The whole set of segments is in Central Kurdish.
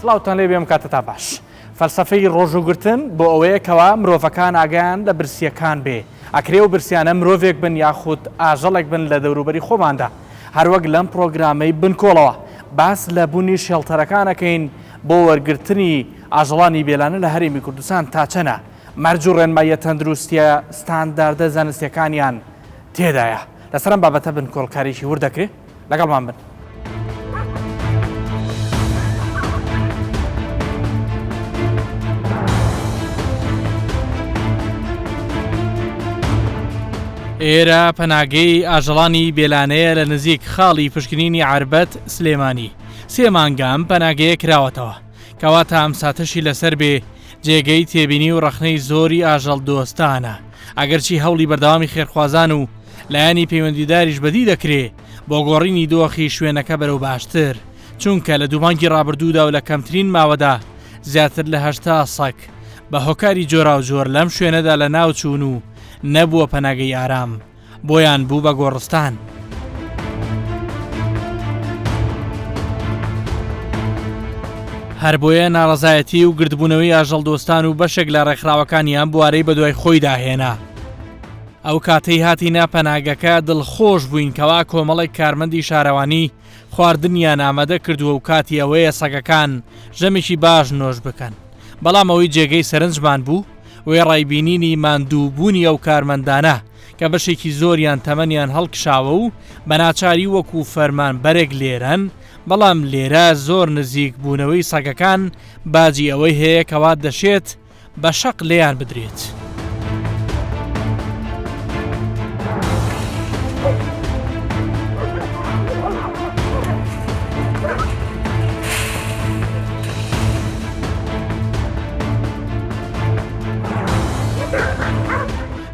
سڵاوتان لێ بێم کاتەتان باش. فەلسەفەی ڕۆژووگرتن بۆ ئەوەیە کەوا مرۆڤەکان ئاگایان لە برسییەکان بێ، ئەکرێ ئەو برسیانە مرۆڤێک بن یاخود ئاژەڵێک بن لە دەوروبەری خۆماندا. هەروەک لەم پڕۆگرامەی بنکۆڵەوە باس لە بوونی شێڵتەرەکان ئەکەین بۆ وەرگرتنی ئاژەڵانی بێلانە لە هەرێمی کوردستان تا چەنە مەرج و ڕێنماییە تەندروستییە ستانداردە زانستییەکانیان تێدایە. لەسەر ئەم بابەتە بنکۆڵکاریی ورد دەکرێ. لەگەڵمان بن. ئێرە پەناگەی ئاژەڵانی بێلانەیە لە نزیک خاڵی پشکنینی عەربەت سلێمانی سێ مانگە ئەم پەناگەیە کراوەتەوە کەواتە ئەم ساتەشی لەسەر بێ جێگەی تێبینی و ڕەخنەی زۆری ئاژەڵ دۆستانە ئەگەرچی هەوڵی بەردەوامی خێرخوازان و لایەنی پەیوەندیداریش بەدی دەکرێ بۆ گۆڕینی دۆخی شوێنەکە بەرەو باشتر، چونکە لە دوو مانگی ڕابردوودا و لە کەمترین ماوەدا زیاتر لە 80 سەگ بە هۆکاری جۆراوجۆر لەم شوێنەدا لەناوچوون و نەبووە پەناگەی ئارام بۆیان بوو بە گۆڕستان. هەربۆیە ناڕەزایەتی و گردبوونەوەی ئاژەڵدۆستان و بەشێک لە ڕێکخراوەکانی ئەم بوارەی بەدوای خۆیدا هێنا. ئەو کاتەی هاتینە پەناگەکە دڵخۆش بووین کەوا کۆمەڵێک کارمەندی شارەوانی خواردنیان ئامادە کردووە و کاتی ئەوەیە سەگەکان ژەمێکی باش نۆش بکەن. بەڵام ئەوەی جێگەی سەرنجمان بوو، وێڕای بینینی ماندووبوونی ئەو کارمەندانە کە بەشێکی زۆریان تەمەنیان هەڵکشاوە و بە ناچاری وەکو فەرمانبەرێک لێرەن، بەڵام لێرە زۆر نزیک بوونەوەی سەگەکان باجی ئەوەی هەیە کەوا دەشێت بە شەق لێیان بدرێت.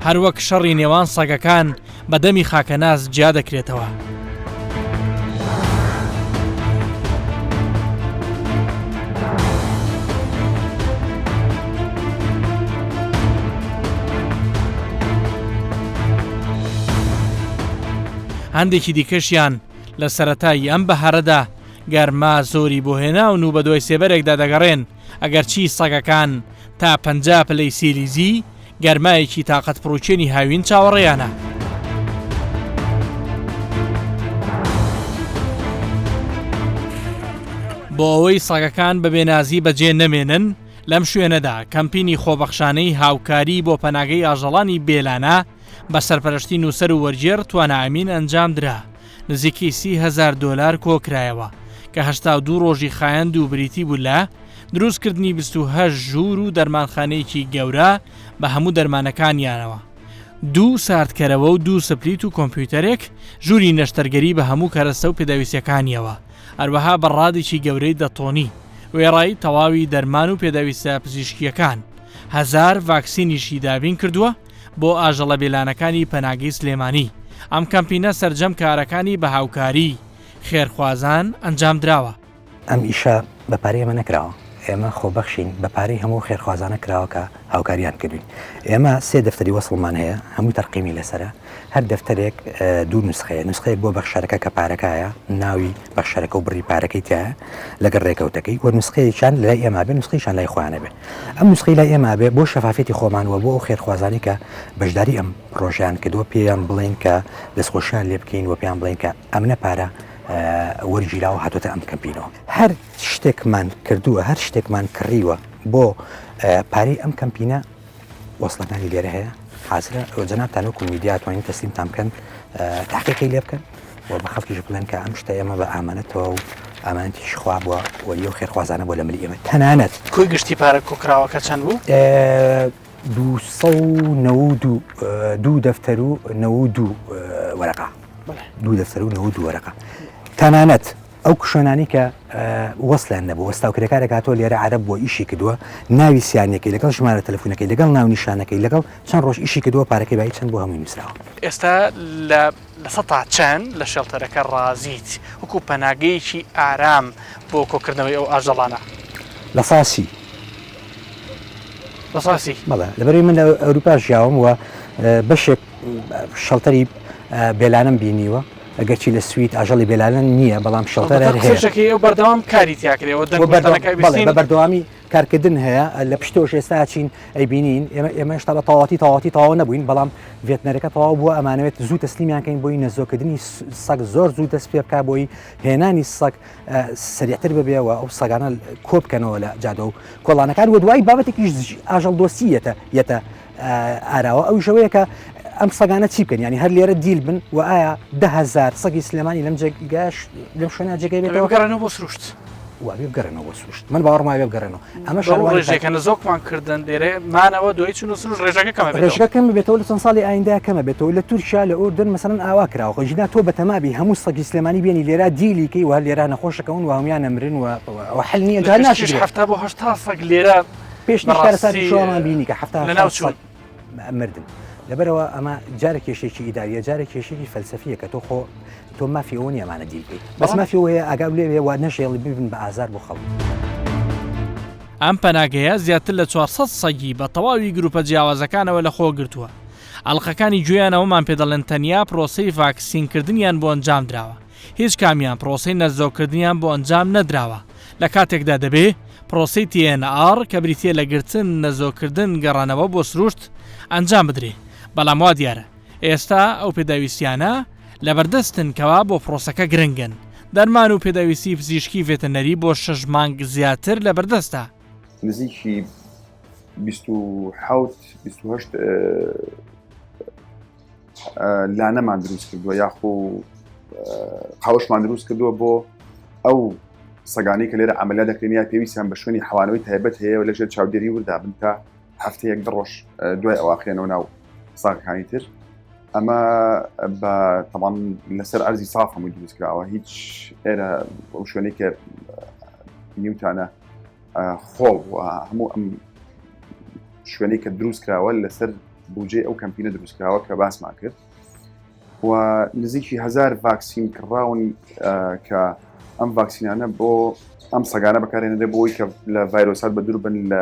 هەروەک شەڕی نێوان سەگەکان بە دەمی خاکەناس جیا دەکرێتەوە. هەندێکی دیکەشیان لە سەرەتای ئەم بەهارەدا گەرما زۆری بۆ هێناون و بەدوای سێبەرێکدا دەگەڕێن، ئەگەرچی سەگەکان تا 50 پلەی سیلیزی گەرمایەکی تاقەت پڕوکێنی هاوین چاوەڕێیانە. بۆ ئەوەی سەگەکان بە بێنازی بەجێ نەمێنن، لەم شوێنەدا کەمپینی خۆبەخشانەی هاوکاری بۆ پەناگەی ئاژەڵانی بێلانە بە سەرپەرشتی نووسەر و وەرگێڕ توانا ئەمین ئەنجامدرا، نزیکەی 30 هەزار دۆلار کۆکرایەوە کە 82 ڕۆژی خایاند و بریتی بوو لە دروستکردنی 28 ژوور و دەرمانخانەیەکی گەورە بە هەموو دەرمانەکانیانەوە، دوو ساردکەرەوە و دوو سپلیت و کۆمپیوتەرێک، ژووری نەشتەرگەری بە هەموو کەرەستە و پێداویستیەکانیەوە، هەروەها بەڕادێکی گەورەی دە تۆنی، وێڕای تەواوی دەرمان و پێداویستە پزیشکییەکان، هەزار ڤاکسینیشی دابین کردووە بۆ ئاژەڵە بێلانەکانی پەناگەی سلێمانی، ئەم کەمپینە سەرجەم کارەکانی بە هاوکاریی خێرخوازان ئەنجامدراوە. ئەم ئیشە بە پارەی ئێمە نەکراوە، ئێمە خۆبەخشین، بە پارەی هەموو خێرخوازانە کراوە کە هاوکاریان کردوین. ئێمە سێ دەفتەری وەسڵمان هەیە، هەمووی تەرقیمی لەسەرە، هەر دەفتەرێک دوو نوسخەیە، نوسخەیەک بۆ بەخشەرەکە کە پارەکایە، ناوی بەخشەرەکە و بڕی پارەکەی تیایە لەگەڵ ڕێکەوتەکەی، و نوسخەیەکیان لای ئێمە بێ، نوسخەیەکیان لای خۆیانە بێ. ئەم نوسخەی لای ئێمە بێ بۆ شەفافیەتی خۆمان و بۆ ئەو خێرخوازانەی کە بەشداری ئەم پڕۆژەیان کردووە پێیان بڵێین کە دەستخۆشیان لێ بکەین و پێیان بڵێین کە ئەمنە پارە وەرگیراوە هاتۆتە ئەم کەمپینەوە. هەر شتێکمان کردووە، هەر شتێکمان کڕیوە بۆ پارەی ئەم کەمپینە، وەسڵەکانی لێرە هەیە، حازرە، جەنابتان وەکو میدیا توانین تەسلیمتان بکەن، تحقیقی لێ بکەن و بە خەڵکیش بڵێن کە ئەم شتە ئێمە بە ئامانەتەوە و ئامانەتیش خوا بووە و یو خێرخوازانە بۆ لە ملی ئێمە. تەنانەت کۆی گشتی پارە کۆکراوەکە چەند بوو؟ 292 دەفتەر و 92 وەرەقە. دوو دەفتەر و 92 وەرەقە. تەنانەت ئەو شوێنانەی کە وەسڵیان نەبوو، وەستا و کرێکارێک هاتووە لێرە عەرەب بووە ئیشی کردووە، ناوی سیانیەکەی لەگەڵ ژمارە تەلەفونەکەی لەگەڵ ناونیشانەکەی لەگەڵ چەند ڕۆژ ئیشی کردووە پارەکەی بایی چەند بۆ هەمووی نووسراوە. ئێستا لە لە سەتا چەند لە شێڵتەرەکە ڕازیت وەکو پەناگەیەکی ئارام بۆ کۆکردنەوەی ئەو ئاژەڵانە؟ 30%. 30%؟ بەڵێ لەبەرئەوەی من لە ئەوروپا ژیاوم و بەشێک شەڵتەری بێلانەم بینیوە. ئەگەرچی لە سوید ئاژەڵی بێلانە نییە بەڵام shelter هەر هەیە. قسەشەکەی ئەو بەردەوام کاری تیا کرێ و دەنگ و تەنەکە بەڵێ بیستین. بە بەردەوامی کارکردن هەیە لە پشتەوەش ئێستا ئەچین ئەیبینین ئێمە ئێمە هێشتا بە تەواوەتی تەواوەتی تەواو نەبووین بەڵام ڤێتنەرەکە تەواو بووە ئەمانەوێت زوو تەسلیمیان کەین بۆی نەزۆکردنی سەگ زۆر زوو دەست پێ بکا بۆی هێنانی سەگ سەریعتر ببێ و ئەو سەگانە کۆ بکەنەوە لە جادە و کۆڵانەکان و دوایی بابەتێکیش ئاژەڵ دۆستی یەتە یەتە ئاراوە ئەویش ئەوەیە کە ئەم سەگانە چی بکەن یعنی هەر لێرە دیل بن و ئایا 10هزار سەگی سلێمانی لەم جێگاش لەم شوێنە جێگەی بێتەوە بگەڕێنەوە بۆ سروشت وابێ بگەڕێنەوە بۆ سروشت من باوەڕم وایە بگەڕێنەوە ئەمە شەڕوانی ڕێژەکە نەزۆکمان کردن لێرە مانەوە دوای چون و سروشت ڕێژەکە کەمە بێتەوە ڕێژەکە کەم بێتەوە لە چەند ساڵی ئایندە کەمە بێتەوە لە تورکیا لە ئوردن مەسەلەن ئاوا کراوە خۆ ژینا تۆ بەتەمابی هەموو سەگی سلێمانی بێنی لێرە دیلی کەی و هەر لێرە نەخۆشەکەون و هەمویان ئەمرن و ئەوە حل نییە جا ناشی 70 بۆ 80 سەگ لێرە پێشتریش کارەساتی شۆمان بینی کە 70 لەناو چوون مردن لەبەرەوە ئەمە جارە کێشێکی ئیداریە جارە کێشێکی فەلسەفیە کە تۆ خۆ تۆ مافی ئەوە نیە ئەمانە دیل بکەیت بەس مافی ئەوەیە ئاگاو لێ و نەشێڵی ببن بە ئازار بۆ خەڵک. ئەم پەناگەیە زیاتر لە 400 سەگی بە تەواوی گروپە جیاوازەکانەوە لەخۆ گرتووە. ئەڵقەکانی گوێیان ئەوەمان پێ دەڵێن تەنیا پرۆسەی ڤاکسینکردنیان بۆ ئەنجام دراوە. هیچ کامیان پرۆسەی نەزۆککردنیان بۆ ئەنجام نەدراوە، لە کاتێکدا دەبێ پرۆسەی TNR کە بریتییە لە گرتن، نەزۆککردن، گەڕانەوە بۆ سروشت ئەنجام بدرێ، بەڵام وا دیارە ئێستا ئەو پێداویستیانە لەبەردەستن کەوا بۆ پرۆسەکە گرنگن، دەرمان و پێداویستی پزیشکی ڤێتەنەری بۆ شەش مانگ زیاتر لەبەردەستە. نزیکی 27 28 لانەمان دروست کردووە یاخۆ قاوشمان دروست کردووە بۆ ئەو سەگانی کە لێرە عملیا دەکرێن یا پێویستیان بە شوێنی حەوانەوەی تایبەت هەیە و لەژێر چاودێری وردا بن تا هەفتەیەک دە ڕۆژ دوای ئەواخرێنەوە ناو ساغەکانی تر ئەمە بە تەمان لەسەر ئەرزی ساف هەمووی دروست کراوە هیچ ئێرە ئەو شوێنەی کە نیوتانە خۆڵ و هەموو ئەم شوێنەی کە دروست کراوە لەسەر بودجەی ئەو کەمپینە دروست کراوە کە باسمان کرد و نزیکی هزار ڤاکسین کڕاون کە ئەم ڤاکسینانە بۆ ئەم سەگانە بەکارێنرێ بۆی کە لە ڤایرۆسات بە دوور بن لە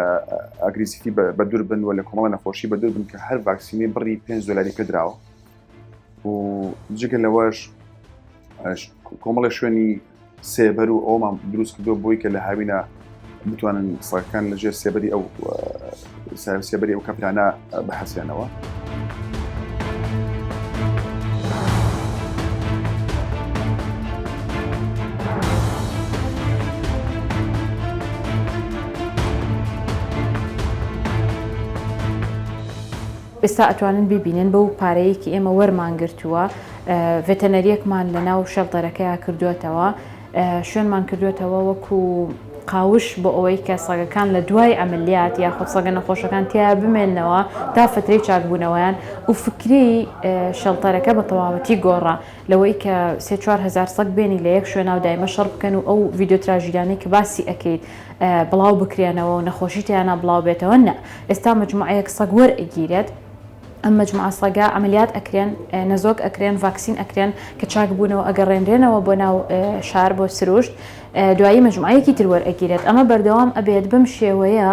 aggressivity بە دوور بن و لە کۆمەڵە نەخۆشی بە دوور بن کە هەر ڤاکسینی بڕی 5 دلاری پێدراوە و جگە لەوەش کۆمەڵە شوێنی سێبەر و ئەومان دروست کردووە بۆی کە لە هاوینە بتوانن سەگەکان لەژێر سێبەری ئەو سێبەری ئەو کەپرانە بحەسێنەوە. ئێستا ئەتوانن بیبینن بەو پارەیەی کە ئێمە وەرمان گرتووە ڤێتەنەریەکمان لە ناو شێڵتەرەکەیا کردووەتەوە شوێنمان کردووەتەوە وەکو قاوش بۆ ئەوەی کە سەگەکان لە دوای عەملیات یاخود سەگە نەخۆشەکان تیا بمێننەوە تا فترەی چاکبوونەوەیان و فکری شێڵتەرەکە بە تەواوەتی گۆڕا لەوەی کە سێ 4هزار سەگ بێنی لە یەک شوێنا و دایمە شەڕ بکەن و ئەو ڤیدیۆ تراژیدانەی کە باسی ئەکەیت بڵاو بکرێنەوە و نەخۆشی تیانا بڵاو بێتەوە نا ئێستا مەجموعەیەک سەگ وەرئەگیرێت ئەم مەجموعە سەگە عەمەلیات ئەکرێن نەزۆک ئەکرێن ڤاکسین ئەکرێن کە چاک بوونەوە ئەگەڕێنرێنەوە بۆ ناو شار بۆ سروشت دوایی مەجموعەیەکی تر وەرئەگیرێت ئەمە بەردەوام ئەبێت بەم شێوەیە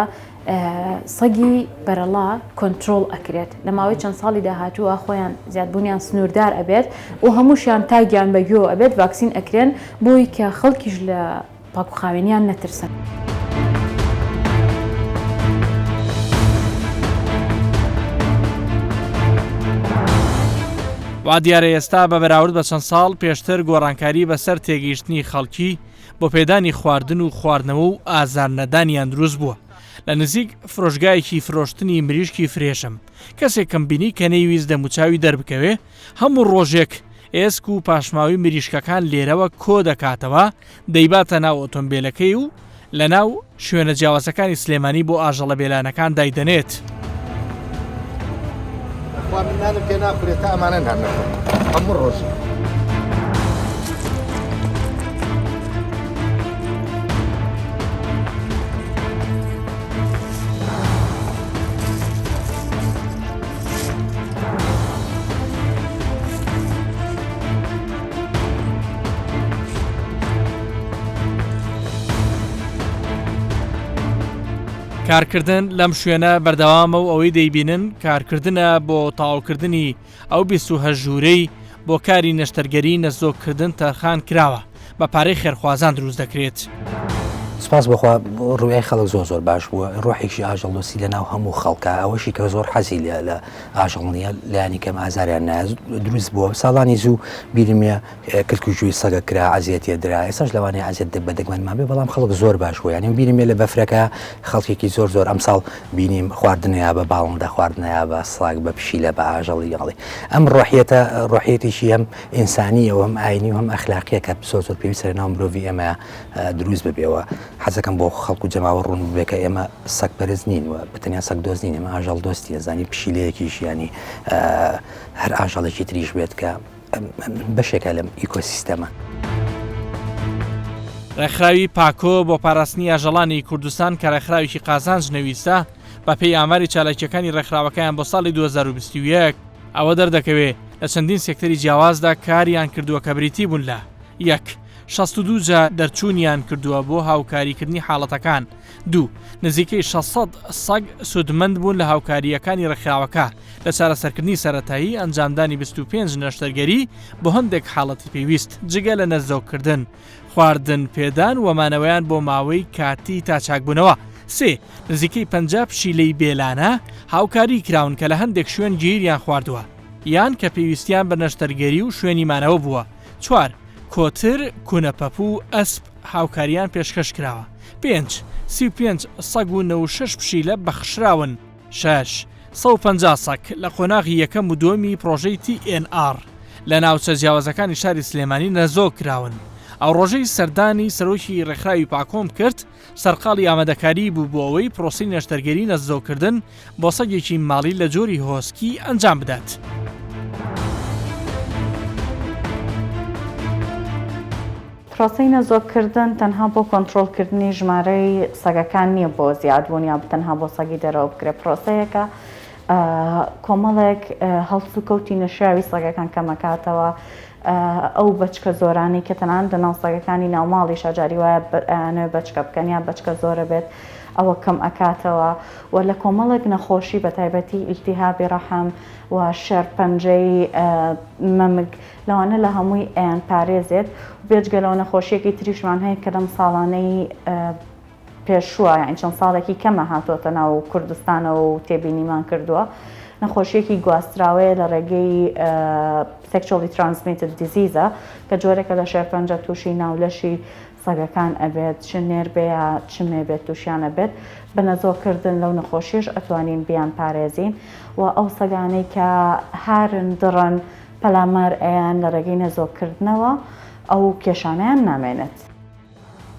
سەگی بەرەڵا کۆنترۆڵ ئەکرێت لە ماوەی چەند ساڵی داهاتووە خۆیان زیادبوونیان سنووردار ئەبێت و هەمووشیان تاگیان بە گوێوە ئەبێت ڤاکسین ئەکرێن بۆی کە خەڵکیش لە پاکوخاوێنیان نەترسن. وا دیارە ئێستا بە بەراورد بە چەند ساڵ پێشتر گۆڕانکاری بەسەر تێگەیشتنی خەڵکی بۆ پێدانی خواردن و خواردنەوە و ئازار نەدانیان دروست بووە. لە نزیک فرۆشگایەکی فرۆشتنی مریشکی فرێشم کەسێکم بینی کە نەیویست دەموچاوی دەربکەوێ هەموو ڕۆژێک ئێسک و پاشماوەی مریشکەکان لێرەوە کۆ دەکاتەوە دەیباتە ناو ئۆتۆمبێلەکەی و لەناو شوێنە جیاوازەکانی سلێمانی بۆ ئاژەڵە بێلانەکان دایدەنێت. بەخوا من نانم پێ ناخورێت تا ئەمانە نان نەخۆم هەموو ڕۆژێ. کارکردن لەم شوێنە بەردەوامە و ئەوەی دەیبینن کارکردنە بۆ تەواوکردنی ئەو 28 ژوورەی بۆ کاری نەشتەرگەری نەزۆککردن تەرخان کراوە، بە پارەی خێرخوازان دروست دەکرێت. سپاس بۆ خوا ڕوئیای خەڵک زۆر زۆر باش بووە ڕۆحێکی ئاژەڵدۆستی لە ناو هەموو خەڵکە ئەوەشی کە زۆر حەزی لە لە ئاژەڵ نییە لایەنی کەم ئازاریان نایە دروست بووە ساڵانی زوو بیرم یە کلک و گوێی سەگە کرا ئەزیەتێ درا ئێستاش لەوانەیە ئەزیەت بە دەگمەن مابێ بەڵام خەڵک زۆر باش بوو یانی بیرم یە لە بەفرەکە خەڵکێکی زۆر زۆر ئەمساڵ بینیم خواردنەیە بە باڵندە خواردنەیە بە سەگ بە پشیلە بە ئاژەڵی یاڵی ئەم ڕۆحیەتە ڕۆحیەتێکی هەم ئینسانیە و هەم ئاینی و هەم ئەخلاقیە کە زۆر زۆر پێویستە لە ناو مرۆڤی ئێمە دروست ببێەوە حەزەکەم بۆ خەڵک و جەماوە ڕوون ببێ کە ئێمە سەگ پەرست نین و بە تەنیا سەگ دۆست نین ئێمە ئاژەڵ دۆستی ئەزانی پشیلەیەکیش ینی هەر ئاژەڵێکی تریش بێت کە بەشێکە لەم ئیکۆسیستەمە. ڕێکخراوی پاکۆ بۆ پاراستنی ئاژەڵانی کوردستان کە ڕێکخراوێکی قازانج نەویستە، بەپێی ئاماری چالاکییەکانی ڕێکخراوەکەیان بۆ ساڵی 2021، ئەوە دەردەکەوێ لە چەندین سێکتەری جیاوازدا کاریان کردووە کە بریتی بوون لە، یەک. 62 جار دەرچوونیان کردووە بۆ هاوکاریکردنی حاڵەتەکان، دوو. نزیکەی 600 سەگ سوودمەند بوون لە هاوکارییەکانی ڕێکخراوەکە، لە چارەسەرکردنی سەرەتایی، ئەنجامدانی 25 نەشتەرگەری بۆ هەندێک حاڵەتی پێویست، جگە لە نەزۆککردن، خواردن پێدان و مانەوەیان بۆ ماوەی کاتی تا چاکبوونەوە. سێ، نزیکەی 50 پشیلەی بێلانە هاوکاری کراون کە لە هەندێک شوێن گیریان خواردووە یان کە پێویستیان بە نەشتەرگەری و شوێنی مانەوە بووە. چوار، کۆتر، کونەپەپوو و ئەسپ هاوکاریان پێشکەش کراوە. پێنج، 35 سەگ و 96 پشیلە بەخشراون. 650 سەگ لە قۆناغی یەکەم و دووەمی پڕۆژەی تی ئێن ئاڕ لە ناوچە جیاوازەکانی شاری سلێمانی نەزۆک کراون. ئەو ڕۆژەی سەردانی سەرۆکی ڕێکخراوی پاکۆم کرد، سەرقاڵی ئامادەکاریی بوو بۆ ئەوەی پرۆسەی نەشتەرگەری نەزۆککردن بۆ سەگێکی ماڵی لە جۆری هۆسکی ئەنجام بدات. پرۆسەی نەزۆککردن تەنها بۆ کۆنترۆڵکردنی ژمارەی سەگەکان نییە بۆ زیادبوون یا تەنها بۆ سەگی دەرەوە بکرێت، پرۆسەیەکە کۆمەڵێک هەڵسوکەوتی نەشیاوی سەگەکان کەمەکاتەوە، ئەو بەچکە زۆرانەی کە تەنانەت لەناو سەگەکانی ناوماڵیشا جاری وایە ئەیانەوێت بەچکە بکەن یا بەچکە زۆرە بێت ئەوە کەم ئەکاتەوە و لە کۆمەڵێک نەخۆشی بە تایبەتی ئیلتیهابی ڕەحم و شێرپەنجەی مەمک لەوانە لە هەمووی ئەیانپارێزێت، بێجگە لەوە نەخۆشییەکی تریشمان هەیە کە لەم ساڵانەی پێشووە یانی چەند ساڵێکی کەمە هاتۆتە ناو کوردستانەوە و تێبینیمان کردووە نەخۆشییەکی گواستراوەیە لە ڕێگەی Sexually Transmitted Disease کە جۆرێکە لە شێرپەنجە تووشی ناو لەشی سەگەکان ئەبێت چ نێر بێ یا چ مێ بێت تووشیان ئەبێت، بە نەزۆک کردن لەو نەخۆشیەش ئەتوانین بیان پارێزین و ئەو سەگانەی کە هارن دڕن پەلامار ئەیان لە ڕێگەی نەزۆک کردنەوە ئەو کێشانەیان نامێنێت.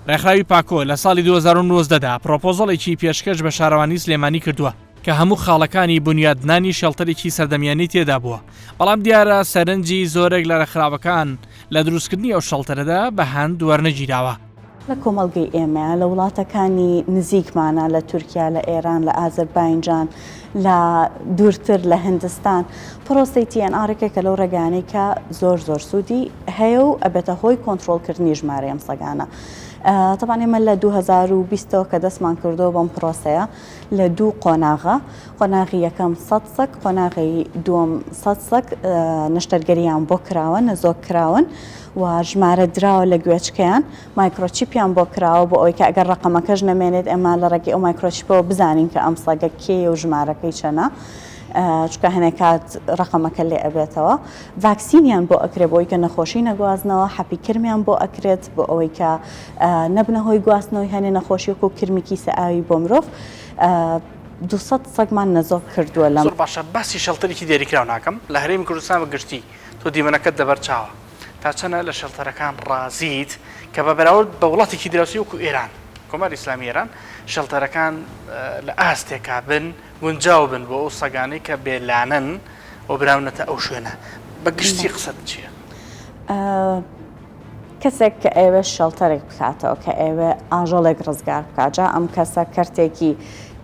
ڕێکخراوی پاکۆ لە ساڵی 2019 دا پرۆپۆزەڵێکی پێشکەش بە شارەوانی سلێمانی کردووە کە هەموو خاڵەکانی بونیادنانی شێڵتەرێکی سەردەمیانەی تێدا بووە، بەڵام دیارە سەرنجی زۆرێک لە ڕێکخراوەکان لە دروستکردنی ئەو شەڵتەرەدا بە هەند وەرنەگیراوە. لە کۆمەڵگەی ئێمە، لە وڵاتەکانی نزیکمانە، لە تورکیا، لە ئێران، لە ئازەرباینجان، لە دوورتر لە هندستان، پرۆسەی TNR یەکێکە لەو ڕێگایانەی کە زۆر زۆر سوودی هەیە و ئەبێتە هۆی کۆنترۆڵکردنی ژمارەی ئەم سەگانە. تەبعەن ئێمە لە 2020 ەوە کە دەستمان کردووە بەم پرۆسەیە لە دوو قۆناغە، قۆناغی یەکەم سەد سەگ، قۆناغی دووەم سەد سەگ نەشتەرگەریان بۆ کراوە، نەزۆک کراون و ژمارە دراوە لە گوێچکەیان، مایکرۆچیپیان بۆ کراوە بۆ ئەوەی کە ئەگەر ڕەقەمەکەش نەمێنێت ئێمە لە ڕێگەی ئەو مایکرۆچیپەوە بزانین کە ئەم سەگە کێیە و ژمارەکەی چەنە. چونکە هەنێک کات ڕەقەمەکە لێ ئەبێتەوە. ڤاکسینیان بۆ ئەکرێت بۆ ئەوەی کە نەخۆشی نەگوازنەوە، حەپی کرمیان بۆ ئەکرێت بۆ ئەوەی کە نەبنە هۆی گواستنەوەی هەنێ نەخۆشی وەکو کرمی کیسە ئاوی بۆ مرۆڤ. 200 سەگمان نەزۆک کردووە لەم. زۆر باشە باسی شێڵتەرێکی دیاریکراو ناکەم لە هەرێمی کوردستان بە گشتی تۆ دیمەنەکەت لەبەر چاوە تا چەنە لە شێڵتەرەکان ڕازیت کە بە بەراورد بە وڵاتێکی دراوسێ وەکو ئێران کۆماری ئیسلامی ئێران شێڵتەرەکان لە ئاستێکا بن گونجاو بن بۆ ئەو سەگانەی کە بێ لانەن و براونەتە ئەو شوێنە بە گشتی قسەت چییە؟ کەسێک کە ئەیەوێت شێڵتەرێک بکاتەوە، کە ئەیەوێت ئاژەڵێک ڕزگار بکات، جا ئەم کەسە کەرتێکی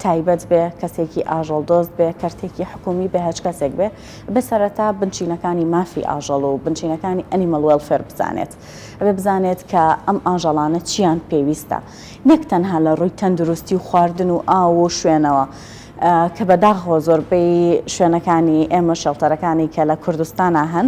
تایبەت بێ، کەسێکی ئاژەڵدۆست بێ، کەرتێکی حکوومی بێ، هەچ کەسێک بێ، ئەبێ سەرەتا بنچینەکانی مافی ئاژەڵ و بنچینەکانی animal welfare بزانێت. ئەبێ بزانێت کە ئەم ئاژەڵانە چییان پێویستە، نەک تەنها لە ڕووی تەندروستی و خواردن و ئاو و شوێنەوە، کە بەداخەوە زۆربەی شوێنەکانی ئێمە، شێڵتەرەکانی کە لە کوردستانا هەن،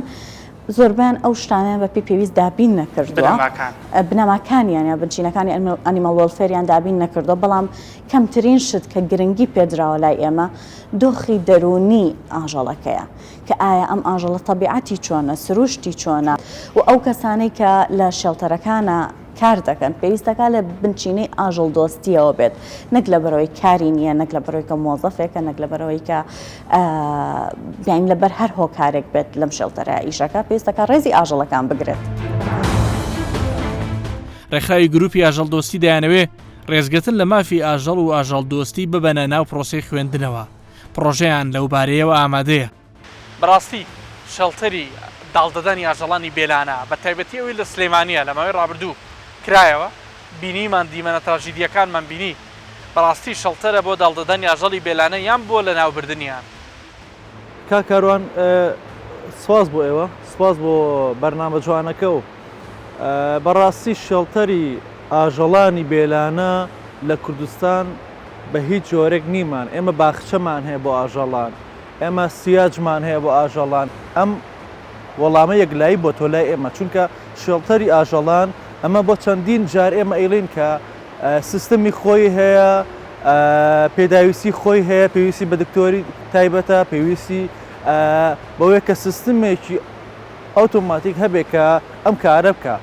زۆربەیان ئەو شتانەیان بە پێی پێویست دابین نەکردووە. بنەماکان. بنەماکانیان یا بنچینەکانی animal welfare یان دابین نەکردووە، بەڵام کەمترین شت کە گرنگی پێدراوە لای ئێمە دۆخی دەروونی ئاژەڵەکەیە کە ئایا ئەم ئاژەڵە تەبیعەتی چۆنە، سروشتی چۆنە و ئەو کەسانەی کە لە shelter ەکانە کار دەکەن پێویستەکە لە بنچینەی ئاژەڵدۆستیەوە بێت نەک لەبەرەوەی کاری نییە نەک لەبەرەوەی کە مۆزەفێکە نەک لەبەرەوەی کە یانی لەبەر هەر هۆکارێک بێت لەم shelter ە ئیشەکە پێویستەکە ڕێزی ئاژەڵەکان بگرێت. ڕێکخراوی گروپی ئاژەڵدۆستی دەیانەوێ ڕێزگرتن لە مافی ئاژەڵ و ئاژەڵدۆستی ببەنە ناو پرۆسەی خوێندنەوە، پڕۆژەیان لەوبارەیەوە ئامادەیە. بەڕاستی shelter ی داڵدەدانی ئاژەڵانی بێلانە بە تایبەتی ئەوەی لە سلێمانییە لە ماوەی ڕابردوو کرایەوە بینیمان دیمەنە تراژیدییەکانمان بینی بەڕاستی shelter ە بۆ داڵدەدانی ئاژەڵی بێلانە یان بۆ لەناوبردنیان؟ کاک کاروان سپاس بۆ ئێوە سپاس بۆ بەرنامە جوانەکە و بەڕاستی shelter ی ئاژەڵانی بێلانە لە کوردستان بە هیچ جۆرێک نیمان ئێمە باخچەمان هەیە بۆ ئاژەڵان ئێمە سیاجمان هەیە بۆ ئاژەڵان، ئەم وەڵامە یەکلایی بۆتەوە لای ئێمە، چونکە shelter ی ئاژەڵان ئەمە بۆ چەندین جار ئێمە ئەیڵێین کە سیستمی خۆی هەیە، پێداویستی خۆی هەیە، پێویستی بە دکتۆری تایبەتە، پێویستی بەوەیە کە سیستمێکی ئۆتۆماتیک هەبێ کە ئەم کارە بکا.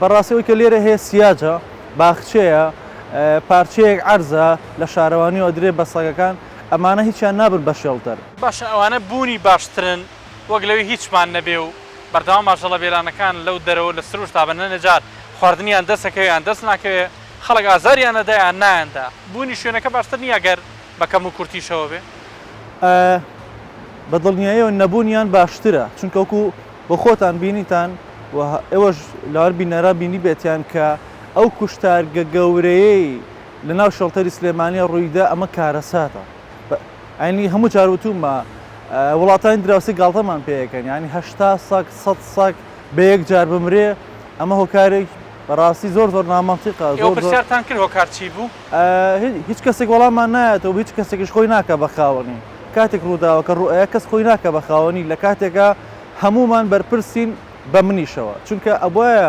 بەڕاستی ئەوەی کە لێرە هەیە سیاجە، باخچەیە، پارچەیەک عەرزە لە شارەوانیەوە ئەدرێ بە سەگەکان، ئەمانە هیچیان نابن بە shelter. باشە ئەوانە بوونی باشترن وەک لەوەی هیچمان نەبێ و بەردەوام ئاژەڵە بێلانەکان لەو دەرەوە لە سروشتا بن هەنێ جار خواردنیان دەست ئەکەوێ یان دەست ناکەوێ خەڵک ئازاریان ئەدا یان نایاندا بوونی شوێنەکە باشتر نیە گەر بە کەم و کورتیشەوە بێ؟ بە دڵنیاییەوە نەبوونیان باشترە چونکە وەکو بۆ خۆتان بینیتان و ئێوەش لەوان بینەران بینیبێتیان کە ئەو کوشتارگە گەورەیەی لە ناو shelter ی سلێمانیە ڕوویدا ئەمە کارەساتە یانی هەموو جار وتومە وڵاتانی دراوسێ گاڵتەمان پێ ئەکەن یانی 80 سەگ 100 سەگ بە یەک جار بمرێ ئەمە هۆکارێک بەڕاستی زۆر زۆر نامەنتیقە زۆر پرسیارتان کرد هۆکار چی بوو؟ هیچ کەسێک وەڵامان نایەتەوە هیچ کەسێکیش خۆی ناکە بە خاوەنی کاتێک ڕووداوەکە ڕوئەیە کەس خۆی ناکە بە خاوەنی لە کاتێکا هەمومان بەرپرسین بە منیشەوە چونکە ئەبواە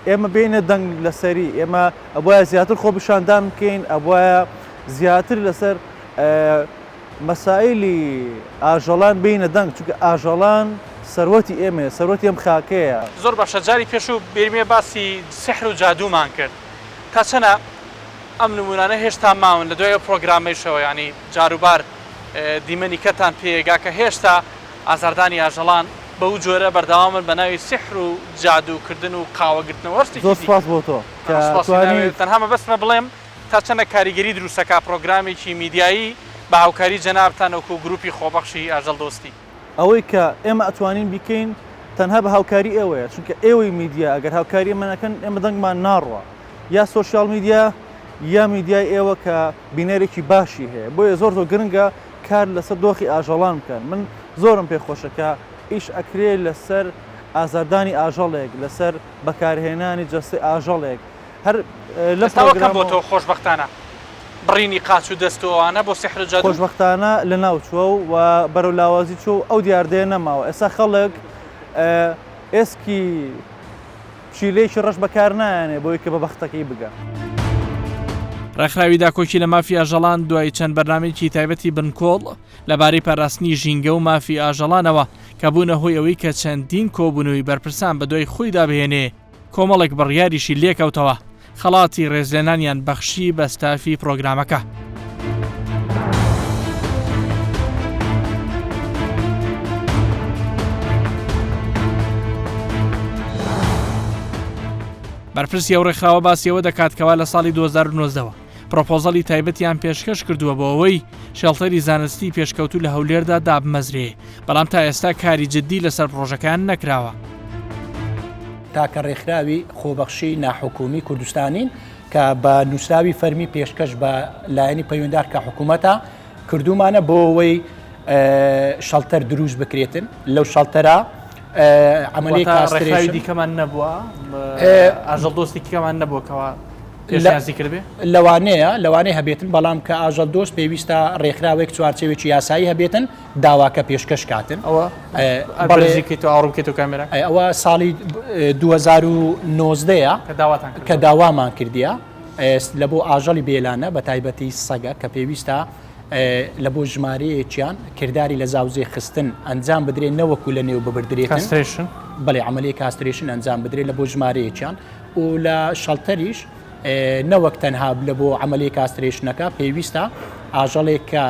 ئێمە بێینە دەنگ لەسەری، ئێمە ئەبوایە زیاتر خۆپیشاندان بکەین، ئەبوایە زیاتر لەسەر مەسایلی ئاژەڵان بێینە دەنگ، چونکە ئاژەڵان سەروەتی ئێمەیە، سەروەتی ئەم خاکەیە. زۆر باشە جاری پێشوو بیرمە باسی سیحر و جادوومان کرد تا چەنە ئەم نموونانە هێشتا ماون لە دوای ئەو پڕۆگرامەیشەوە یانی جاروبار دیمەنی کەتان پێگا کە هێشتا ئازاردانی ئاژەڵان بەو جۆرە بەردەوامن بە ناوی سیحر و جادوو کردن و قاوە گرتنەوە هەر شتێکی زۆر دیکە. سوپاس بۆ تۆ کە سوپاسی توانیت. ناوێت تەنها مەبەستمە بڵێم تا چەندە کاریگەری دروست ئەکا پڕۆگرامێکی میدیایی بە هاوکاری جەنابتان وەکو گروپی خۆبەخشی ئاژەڵ دۆستی. ئەوەی کە ئێمە ئەتوانین بیکەین تەنها بە هاوکاری ئێوەیە چونکە ئێوەی میدیا ئەگەر هاوکاری ئێمە نەکەن ئێمە دەنگمان ناڕوا یا social media یا میدیای ئێوە کە بینەرێکی باشی هەیە بۆیە زۆر زۆر گرنگە کار لەسەر دۆخی ئاژەڵان بکەن من زۆرم پێ خۆشە کە ئیش ئەکرێ لەسەر ئازاردانی ئاژەڵێک لەسەر بەکارهێنانی جەستەی ئاژەڵێک هەر لە ئێستا وە کەم بۆتەوە خۆشبەختانە بڕینی قاچ و دەست و ئەوانە بۆ سیحر و جادوو. خۆشبەختانە لەناو چووە و بەرەو لاوازی چووە و ئەو دیاردەیە نەماوە ئێستا خەڵک ئێسکی پشیلەیەکی ڕەش بەکار نایەنێ بۆی کە بە بەختەکەی بگا. ڕێکخراوی داکۆکی لە مافی ئاژەڵان دوای چەند بەرنامەیەکی تایبەتی بنکۆڵ لەبارەی پاراستنی ژینگە و مافی ئاژەڵانەوە کە بوونە هۆی ئەوەی کە چەندین کۆبوونەوەی بەرپرسان بەدوای خۆیدا بهێنێ، کۆمەڵێک بڕیاریشی لێکەوتەوە، خەڵاتی ڕێزلێنانیان بەخشی بە ستافی پڕۆگرامەکە. بەرپرسی ئەو ڕێکخراوە باسی ئەوە دەکات کەوا لە ساڵی 2019ەوە پرۆپۆزەڵی تایبەتیان پێشکەش کردووە بۆ ئەوەی shelter ی زانستی پێشکەوتوو لە هەولێردا دابمەزرێ بەڵام تا ئێستا کاری جددی لەسەر پڕۆژەکەیان نەکراوە. تاکە ڕێکخراوی خۆبەخشی ناحکومی کوردستانین کە بە نووسراوی فەرمی پێشکەش بە لایەنی پەیوەندار کە حکوومەتە کردومانە بۆ ئەوەی shelter دروست بکرێتن لەو shelter ە عملی ڕێکخراوی دیکەمان نەبووە ئاژەڵ دۆستی کەمان نەبووە کەوا. پێشنیازی کردبێ؟ لەوانەیە لەوانەیە هەبێتن بەڵام کە ئاژەڵ دۆست پێویستە ڕێکخراوێک چوارچێوێکی یاسایی هەبێتن داواکە پێشکەش کاتن ئەوە بەڵێ کەیتەوە ئاڕ بکەیتەوە کامێرا ئەوە ساڵی 2019 کە داواتان کە داوامان کردیە لە بۆ ئاژەڵی بێلانە بە تایبەتی سەگە کە پێویستە لە بۆ ژمارەیەکیان کرداری لە زاوزێ خستن ئەنجام بدرێت نەوەکو لە نێو ببردرێت castration بەڵێ عملیە castration ئەنجام بدرێت لە بۆ ژمارەیەکیان و لە shelter یش نەوەک تەنها لە بۆ عملیە castration ەکە پێویستە ئاژەڵێک کە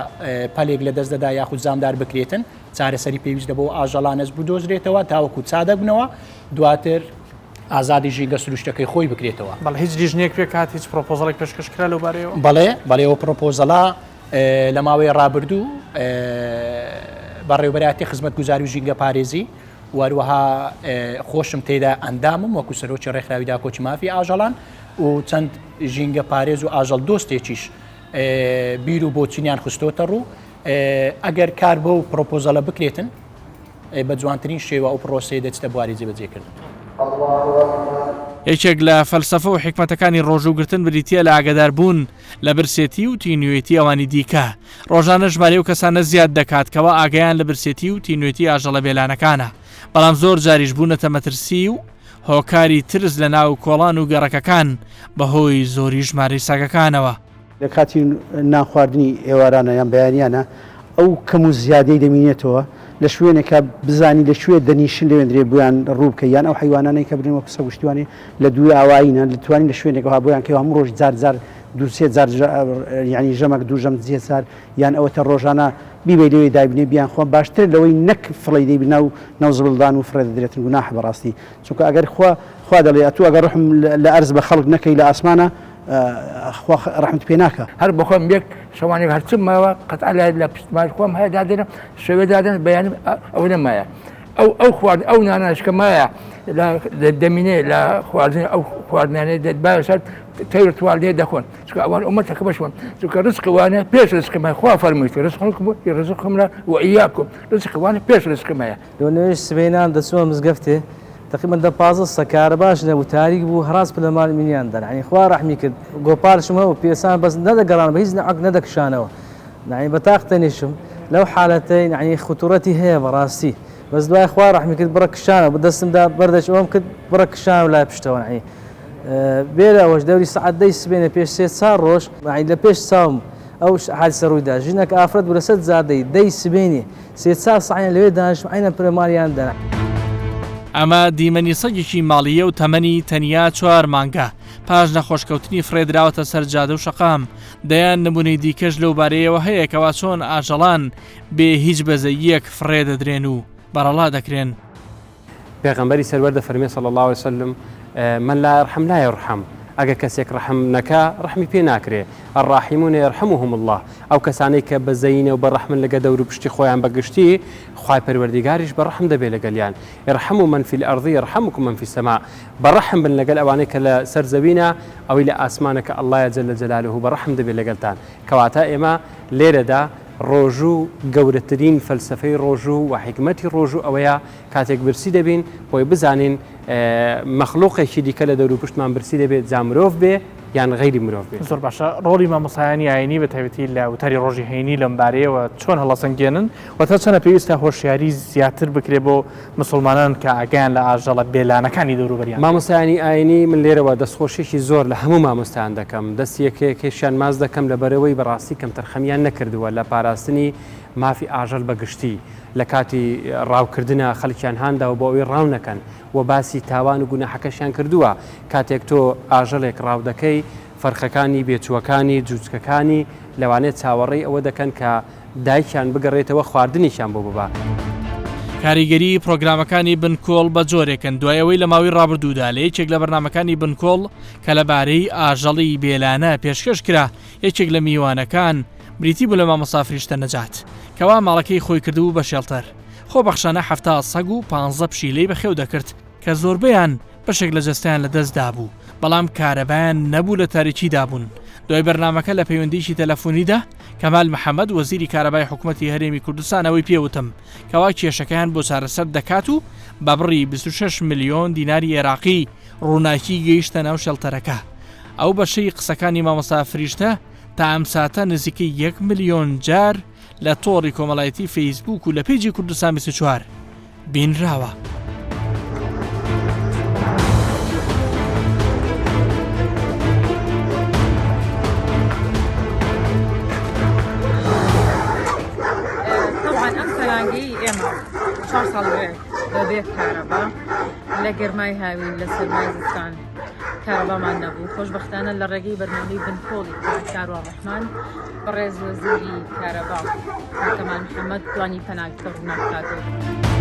پەلێک لە دەست دەدا یاخود زامدار بکرێتن چارەسەری پێویست لە بۆ ئاژەڵانەش بدۆزرێتەوە تاوەکو چادەبنەوە دواتر ئازادی ژینگە سروشتەکەی خۆی بکرێتەوە. بەڵێ هیچ لیژنەیەک پێکهات، هیچ پرۆپۆزەڵێک پێشکەش کرا لەو بارەیەوە؟ بەڵێ، بەڵێ ئەو پرۆپۆزەڵە لە ماوەی ڕابردوو بەڕێوەبەرایەتی خزمەتگوزاری و ژینگەپارێزی و هەروەها خۆشم تێدا ئەندامم وەکو سەرۆکی ڕێکخراوی داکۆکی مافی ئاژەڵان و چەند ژینگە پارێز و ئاژەڵ دۆستێکیش بیر و بۆچینیان خستۆتە ڕوو ئەگەر کار بەو پرۆپۆزەڵە بکرێتن بە جوانترین شێوە ئەو پڕۆسەیە دەچتە بواری جێبەجێکردن. یەکێک لە فەلسەفە و حیکمەتەکانی ڕۆژووگرتن بریتییە لە ئاگاداربوون لە برسێتی و تینوێتی ئەوانی دیکە. ڕۆژانە ژمارەی ئەو کەسانە زیاد دەکات کەوا ئاگایان لە برسێتی و تینوێتی ئاژەڵە بێلانەکانە، بەڵام زۆر جاریش بوونەتە مەترسی و هۆکاری ترس لە ناو کۆڵان و گەڕەکەکان بەهۆی زۆری ژمارەی سەگەکانەوە. لە کاتی نان خواردنی ئێوارانە یان بەیانیانە ئەو کەم و زیادەی دەمینێتەوە لە شوێنێکا بزانی لە کوێ دەنیشن لەوێندرێ بۆیان ڕوو بکەی یان ئەو حەیوانانەی کە برێن وەک سەگ و شتیوانێ لە دوور ئاوایینە دەتوانین لە شوێنێکەوە بۆیان کەی هەموو ڕۆژ جار جار دوو سێ جار یعنی ژەمەک دوو ژەم سێ جار یان ئەوەتە ڕۆژانە بیبەی لەوێ دایبنێ بیان خۆ باشترە لەوەی نەک فڕێی دەی ناو ناو زبڵدان و فڕێ دەدرێتن گوناحە بەڕاستی چونکە ئەگەر خوا خوا دەڵێ ئەتوو ئەگەر ڕەحم لە ئەرز بە خەڵک نەکەی لە ئاسمانە خوا ڕەحمت پێ ناکا. هەر بەخۆم یەک شەوانێک هەرچم ماوە قەتعا لە لە پشت ماڵ خۆم هەیە دادەنم شەوێ دادەنم بەیانم ئەوە نەمایە ئەو ئەو خوارد ئەو ناناش کە مایە لە دەمینێ لە خواردن ئەو خواردنانەی دێت باە سەر تەیر توال لێ دەخۆن چونکە ئەوان ئومەتەکە بەشوان چونکە ڕزق وانە پێش ڕزقمە خوا فەرموویەتی ڕزقکم ڕزقکم لە وئیاکم ڕزق وانە پێش ڕزقمەیە. لۆ نوێژ سبەینان دەچوومە مزگەفتێ تەقریبەن دە 15 سە کارەباش نەبوو تاریک بوو هەڕاز پلەمان مینیان دان یعنی خوا ڕەحمی کرد گۆپالشم هەبوو پێسان بەس نەدەگەڕان بە هیچ نەعەک نەدەکشانەوە یعنی بە تاق تەنیشم لەو حالەتەی یعنی خطورەتی هەیە بەڕاستی بەس دوای خوا ڕەحمی کرد بڕە کشانەوە بە دەستمدا بەردەچ ئەوم کرد بڕە کشانەوە لای پشتەوە یعنی بێ لە ئەوەش دەوری سەعات دەی سبەینێ پێش سێ چار ڕۆژ یعنی لە پێش چاوم ئەو حادیسە ڕوویدا ژنەک ئافرەت بوو لەسەر جادەی دەی سبەینێ سێ چار سەعیان لەوێ دانیشتم عەینەن پرەماریان دەنا. ئەمە دیمەنی سەگێکی ماڵییە و تەمەنی تەنیا چوار مانگە، پاش نەخۆشکەوتنی فڕێدراوەتە سەر جادە و شەقام، دەیان نموونەی دیکەش لەو بارەیەوە هەیە کەوا چۆن ئاژەڵان بێ هیچ بەزەییەک فڕێ دەدرێن و بەڕەڵا دەکرێن. پێغەمبەری سەروەر دەفەرمێ صلی اللە علیە وسلم، من لا یرحم لا یرحم، ئەگەر کەسێک ڕەحم نەکا ڕەحمی پێ ناکرێ، الراحمون یرحمهم اللە، ئەو کەسانەی کە بەزەیینە و بەڕەحمن لەگە دەور و پشتی خۆیان بە گشتی خوای پەروەردیگاریش بەڕەحم دەبێ لەگەلیان، ارحموا من فی الارض یرحمکم من فی السماء، بەڕەحم بن لەگەل ئەوانەی کە لە سەر زەوینە ئەوەی لە ئاسمانە کە اللە یە جل جلالە بەڕەحم دەبێ لەگەلتان، کەواتە ئێمە لێرەدا ڕۆژوو گەورەترین فەلسەفەی ڕۆژوو و حیکمەتی ڕۆژوو ئەوەیە کاتێک برسی دەبین بۆی بزانین مەخلوقێکی دیکە لە دەوروپشتمان برسی دەبێت جا مرۆڤ بێ یان غەیری مرۆڤ بێت. زۆر باشە ڕۆڵی مامۆستایانی ئاینی بە تایبەتی لە وتاری ڕۆژی هەینی لەم بارەیەوە چۆن هەڵەسەنگێنن و تا چەنە پێویستە هۆشیاری زیاتر بکرێ بۆ مسوڵمانان کە ئاگایان لە ئاژەڵە بێلانەکانی دەوروبەریان بێت؟ مامۆستایانی ئاینی من لێرەوە دەستخۆشیەکی زۆر لە هەموو مامۆستایان دەکەم دەستی یەکەیەکەیشیان ماچ دەکەم لەبەرئەوەی بەڕاستی کەمتەرخەمیان نەکردووە لە پاراستنی مافی ئاژەل بە گشتی لە کاتی ڕاوکردنا خەلکیان هانداوە بۆ ئەوەی ڕاو نەکەن و باسی تاوان و گوناحەکەشیان کردووە کاتێک تۆ ئاژەلێک ڕاو دەکەی فەرخەکانی بێچووەکانی جوجکەکانی لەوانەیە چاوەڕێی ئەوە دەکەن کە دایکیان بگەڕێتەوە خواردنێکیان بۆ ببا. کاریگەری پرۆگرامەکانی بنکۆڵ بە جۆرێکن دوای ئەوەی لە ماوەی ڕابردوودا لە یەکێک لە بەرنامەکانی بنکۆڵ کە لەبارەی ئاژەڵی بێلانە پێشکەش کرا یەکێک لە میوانەکان بریتی بوو لە مامۆستا فریشتە نەجات کەوا ماڵەکەی خۆی کردبوو بە شێڵتەر خۆبەخشانە 70 سەگ و پانزە پشیلەی بەخێو دەکرد کە زۆربەیان بەشێک لە جەستەیان لە دەست دابوو، بەڵام کارەبایان نەبوو لە تاریکیدا بوون. دوای بەرنامەکە لە پەیوەندیی تەلەفونیدا کەمال محەمەد وەزیری کارەبای حکومەتی هەرێمی کوردستان ئەوەی پێ وتم کەوا کێشەکەیان بۆ چارەسەر دەکات و بە بڕی 26 ملیۆن دیناری ئێراقی ڕووناکی گەیشتە ناو شێڵتەرەکە. ئەو بەشەی قسەکانی مامۆستا فریشتە تا ئەم ساتە نزیکەی یەک ملیۆن جار لە تۆڕی کۆمەڵایەتی فەیسبووک و لە پەیجی کوردستان 24 بینراوە. طبعا ئەم پەناگەی ئێمە چوار ساڵ بەبێ کارەبا لە گەرمای هاوین لە سەرمای زستان کارەبامان نەبوو خۆشبەختانە لە ڕێگەی بەرنامەی بنکۆڵی کاروان ڕەحمان بەڕێز وەزیری کارەبا کەمال محەممەد توانی پەناگەکە ڕووناک بکاتەوە.